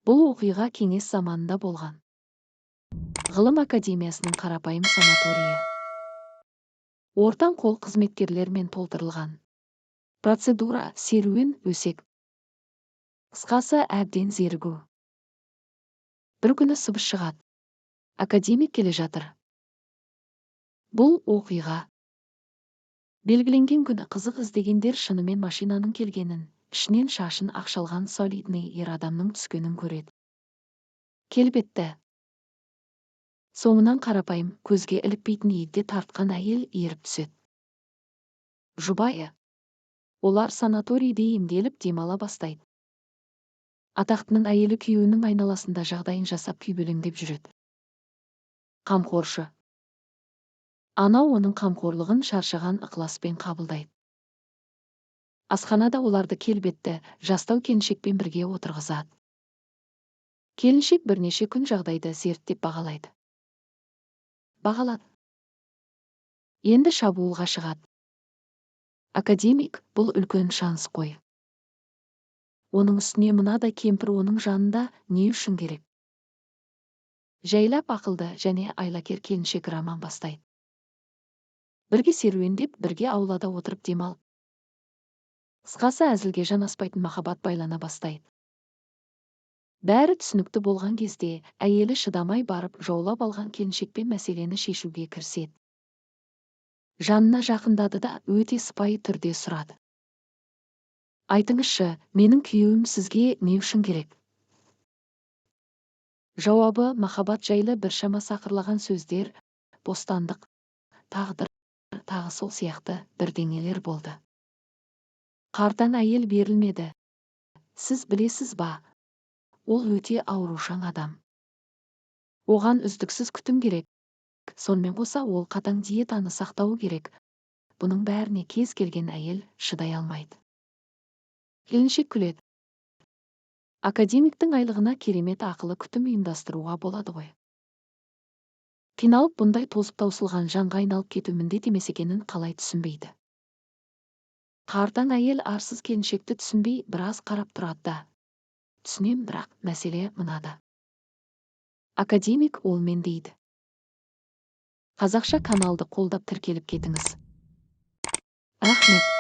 Бұл оқиға кеңес заманында болған. Ғылым академиясының қарапайым санаторийі. Ортан қол қызметкерлермен толтырылған. Процедура, серуен, өсек. Қысқасы, әбден зерігу. Бір күні сыбыс шығады. Академик келе жатыр. Бұл оқиға белгіленген күні қызық іздегендер шынымен машинаның келгенін, ішінен шашын ақшалған солидный ер адамның түскенін көреді. Келбетті. Соңынан қарапайым, көзге ілікпейтін егде тартқан әйел еріп түседі. Жұбайы. Олар санаторийде емделіп, демала бастайды. Атақтының әйелі күйеуінің айналасында жағдайын жасап, күйбелеңдеп жүреді. Қамқоршы. Ана оның қамқорлығын шаршаған ықыласпен қабылдайды. Асханада оларды келбетті, жастау келіншекпен бірге отырғызады. Келіншек бірнеше күн жағдайды зерттеп бағалайды. Бағалады. Енді шабуылға шығады. Академик, бұл үлкен шанс қой. Оның үстіне мынадай кемпір оның жанында не үшін керек? Жайлап ақылды және айлакер келіншек роман бастайды. Бірге серуендеп, бірге аулада отырып демалып. Қысқасы, әзілге жанаспайтын махаббат байлана бастайды. Бәрі түсінікті болған кезде әйелі шыдамай барып, жаулап алған келіншекпен мәселені шешуге кіріседі. Жанына жақындады да, өте сыпайы түрде сұрады. Айтыңызшы, менің күйеуім сізге не үшін керек? Жауабы махаббат жайлы біршама сақырлаған сөздер, бостандық, тағдыр, тағы сол сияқты бірдеңелер болды. Қартаң әйел берілмеді. Сіз білесіз ба, ол өте аурушаң адам. Оған үздіксіз күтім керек. Сонымен қоса ол қатаң диетаны сақтауы керек. Бұның бәріне кез келген әйел шыдай алмайды. Келіншек күледі. Академиктің айлығына керемет ақылы күтім ұйымдастыруға болады ғой. Қиналып, бұндай тозып таусылған жанға айналып кету міндет емес екенін қалай түсінбейді? Қартаң әйел арсыз келіншекті түсінбей біраз қарап тұрады да. Түсінем, бірақ мәселе мынада. Академик ол мен дейді. Қазақша каналды қолдап, тіркеліп кетіңіз. Рахмет.